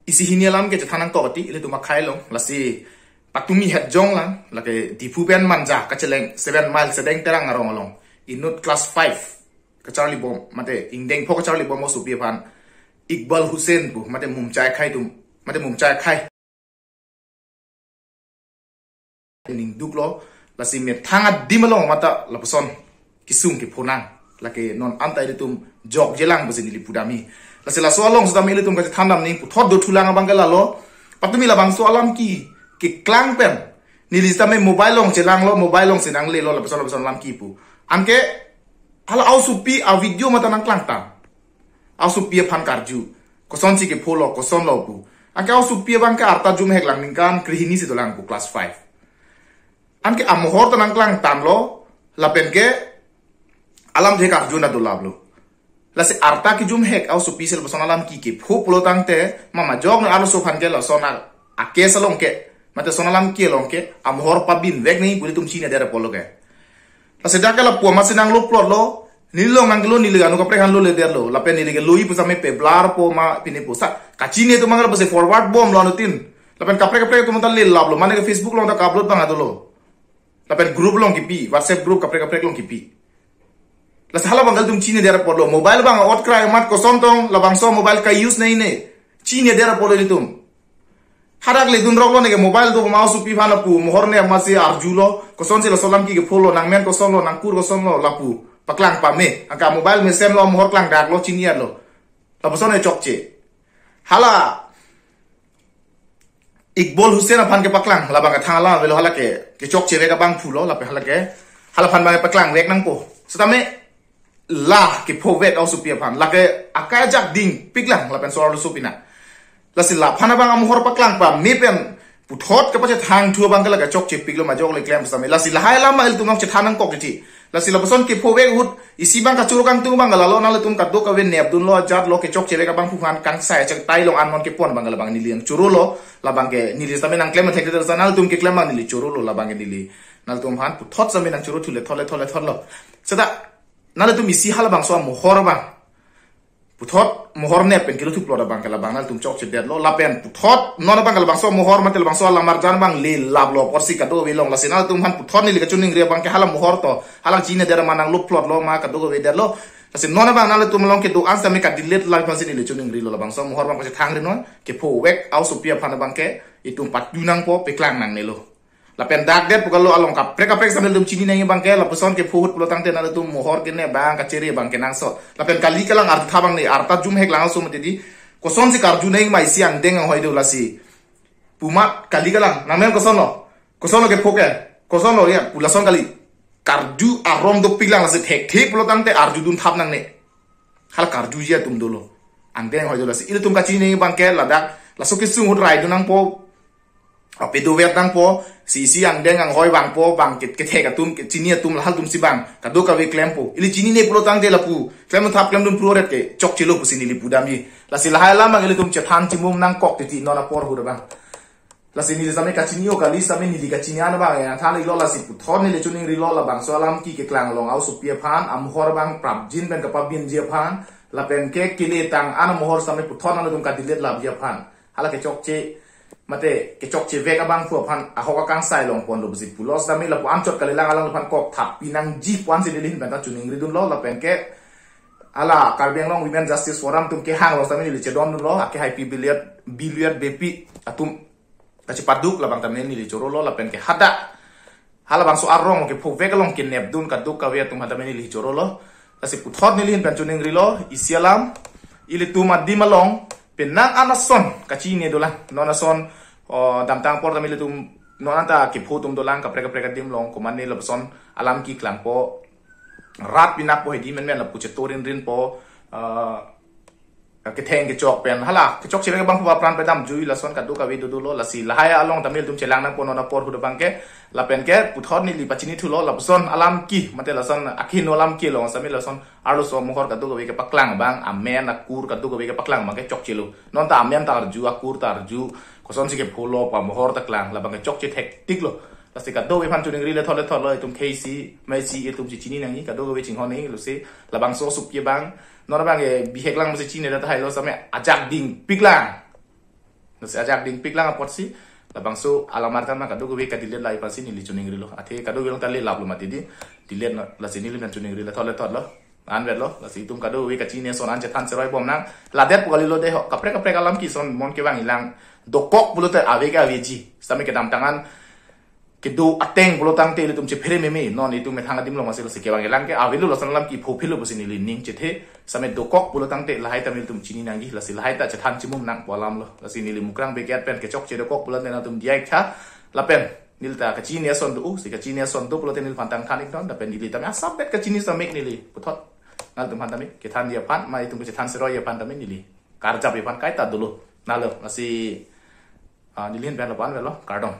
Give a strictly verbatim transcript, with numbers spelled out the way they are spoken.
Isi hini alam ke chethan nangkok ti ilitum akhei along, lasi patumi het jong lang, lake Diphu pen Manja kacheleng seven mile Sedeng Terang arong along inut class five kacharli bom, mate ingdeng pho kacharli bom osopi aphan Iqbal Hussain pu, mate Mumchai akhei atum, mate Mumchai akhei ning duklo, lasi methang adim along mate lapuson kesung kepho nang, lake non anta ilitum jokjelang pusi neli pudamji. Lasi laso along setame ilitum kachethan dam ning puthot dothulang abang ke lalo, patumi labangso alam ke keklang pen neli setame mobile along chelanglo, mobile alongsi nanglelo lapuson lapuson alam ke pu. Anke hala osopi avideo mate nangklang tang. Osopi aphan karju, kosonsi kepho lo, koson lo pu. Anke osopi abang ke arta jumhek lang, ningkan krehini si dolang pu, class five. Anke amohor ta nangklang tanglo, lapen ke alam thek arju na dolaplo. Lasi arta kejumhek osopi si lapuson alam ke kepho pulo tangte, mama jok na arloso aphan ke lason a, a case along ke, mate lason alam ke along ke amohor pabinvek nangji pu ilitum chinidet apotlo ke. Lasi dak ke lapu amatsi nanglo plot lo, neli along nangkelo, neli anu kaprek aphan loledetlo, lapen neli ke loji pu setame peblar po ma pine po sa kachini atum abang ke lapusi forward bomlo anuttin. Lapen kaprek kaprek atum ta lelaplo, mane ke Facebook along ta ka-upload abang dolo. Lapen group along kipi, WhatsApp group kaprek kaprek along kipi. Lasi hala abang ke ilitum chinidet apotlo, mobile abang ot krai mat, koson tong labangso mobile ka-use nangji ne, chinidet apotlo ilitum. Hadak le dunroklo, neke mobile do ma osopi aphan lapu mohor ne amatsi arjulo, kosonsi laso alam ke kepho lo, nangmen koson lo, nangkur koson lo, lapu paklang pame. Anke mobile mesenlo, mohor klangdaklo, chinietlo. Lapuson ne chokche. Hala Iqbal Hussain aphan kepaklang, labang ke thang alam avelo, hala ke kechokchevek abangphu lo, lapen hala ke, halaphan abang paklangvek nangpo. Setame la kephovek osopi aphan, lake akai ajak dingpik lang lapen so arloso pina. Lasi laphan abang amohor paklang pame pen puthot kepachethangthu abang ke lake chokchepiklo, majok le klem setame. Lasi lahai alam abang ilitum nangchethan nangkok titi. Lasi lapuson kephovek ahut isi abang kachoro kangtung abang ke lalo, nanglitum kadokave nepdunlo, ajatlo, kechokchevek abangphu aphan kangsai chek tai along an non kepon abang ke labang neli nangchorolo, labang ke neli setame nangklem thekthedet sa, nanglitum keklem abang neli chorolo, labang ke neli nanglitum aphan puthot setame nangchorothu le thot le thot le thot lo. Seta nanglitum isi halabangso amohor abang puthot mohor nep pen kelo thuplot abang ke labang nanglitum chokchedetlo, lapen puthot non abang ke labangso amohor mate labangso alamarjan abang lelaplo apotsi kadokave long. Lasi nanglitum aphan puthot neli kachiningri abang ke hala mohor to, hala chinidet ma nanglo plot lo ma kadokave detlo. Lasi non abang nanglitum along kedo-an setame ka-delete lang aphansi neli chiningrilo, labangso amohor abang pachethangri non, kephovek osopi aphan abang ke itum patu nangpo, paklang nangnelo. Lapen dak det pu kalo, along kaprek kaprek setame ilitum chini nangji abang ke, lapuson kepho ahut pulo tangte nanglitum mohor kene abang kachere abang kenangsot. Lapen kali kalang artha abang ne, arta jumhek lang aso mati di. Kosonsi karju nangji ma isi angdeng anghoi do lasi pu amat kali kalang, nangmen koson lo, koson lo kepho ke, koson lo ya pu lason kali. Karju arong dopik lang, lasi thekthe pulo tangte arjudun thap nangne. Hala karjuji atum dolo, angdeng anghoi dolo. Lasi ilitum kachini abang ke ladak laso kesung ahut raidun nangpo, apedovet nangpo, si isi angdeng anghoi vangpo, bang ke, kethek atum, kechini atum, lahai atumsi abang kadokave klempo. Ili chinine pulo tangte lapu klemthap klemdun puloret ke chokchelo pusi neli pudamji. Lasi lahai alam abang ilitum chethan chimum nangkok titi non apor ahut abang. Lasi neli setame kachini-o kali setame neli kachini an abang ya than ilo, lasi puthot neli chiningrilo, labangso alam ke keklang along osopi aphan amohor abang prapjin pen kapabinji aphan, lapen ke kele tang an amohor setame puthot nanglitum ka-delete lapji aphan. Hala kechokche mate kechokchevek abangphu aphan ahok akangsai longponlo pusi pulo setame lapu anchot kalilang alangliphan kok thap pinangji pu ansi neli ahin pen ta chiningridunlo, lapen ke hala Karbi Anglong Women Justice Forum atum kehang along setame neli chedondunlo, ake hai pi biliat biliat bepi atum kachepaduk labang tame neli chorolo, lapen ke hadak halabangso arong kephovek along kenepdun kadokave atum hadak neli chorolo. Lasi puthot neli ahin pen chiningrilo, isi alam ilitum adim along penang an ason kachini dolang. Non ason, o, damtang apor tame ilitum non anta kepho atum dolang, kaprek kaprek adim along, komane lapuson alam keklangpo, rat pinakpo, hedi menmen lapu chetorinrinpo, eh, ketheng kechok pen, hala kechokchevek abangphu apran padamjui, lason kadokave dodolo. Lasi lahai along tame ilitum chelang nangpo non apor ahut abang ke, lapen ke puthot neli pachinithulo, lapuson alam ke mate lason akhino alam ke along setame lason arloso amohor kadokave kepaklang abang, amen akur kadokave kepaklang abang ke chokchelo. Non ta amen ta arju, akur ta arju, kosonsi kepho lo pu amohor ta klang, labang ke chokche thektiklo. Lasi kadokave aphan chiningri le thot le thotlo, itum khei isi, mai isi itum si chini nangji, kadokave chinghon nangji, lasi labangso osopi abang non abang ke bihek lang masi chinidet tahai lo setame ajak dingpik lang. Lasi ajak dingpik lang apotsi, labangso alamar than ma kadokave ka-delete lai apotsi neli chiningrilo. Athe kadokave along ta le laplo mati di, delete lo, lasi neli men chiningri lethot lethotlo. Anvetlo, lasi itum kadokave kachini ason an chethan cheroi bom nang. Ladet pu kalilo de ho, kaprek kaprek alam ke ison mon kevang ilang. Dokok pulote ave ke aveji. Sitame kedamtang an kedo ateng pulo tangte ilitum chephere meme, non itum methang adim lo masi lasi kevang ilang ke avelo, lason alam ke pho philo pusi neli ning chethe. Sitame dokok pulo tangte lahai ta ilitum chini nangji, lasi lahai ta chethan chimum nang pu alam lo. Lasi neli Mukrang Bey Gate pen kechokche dokok pulote nangtum diya ik tha. Lapen neli ta kachini ason do, uh, si kachini ason do pulote neliphan tang than ik non, lapen neli tame asap bet kachini samek neli puthot nangtum aphan tame kethanji aphan, ma itum kachethan cheroi aphan tame neli karjapji aphan kaita dolo. Nalo, lasi, ah, neli ahin pen lapu-an avelo, kardom.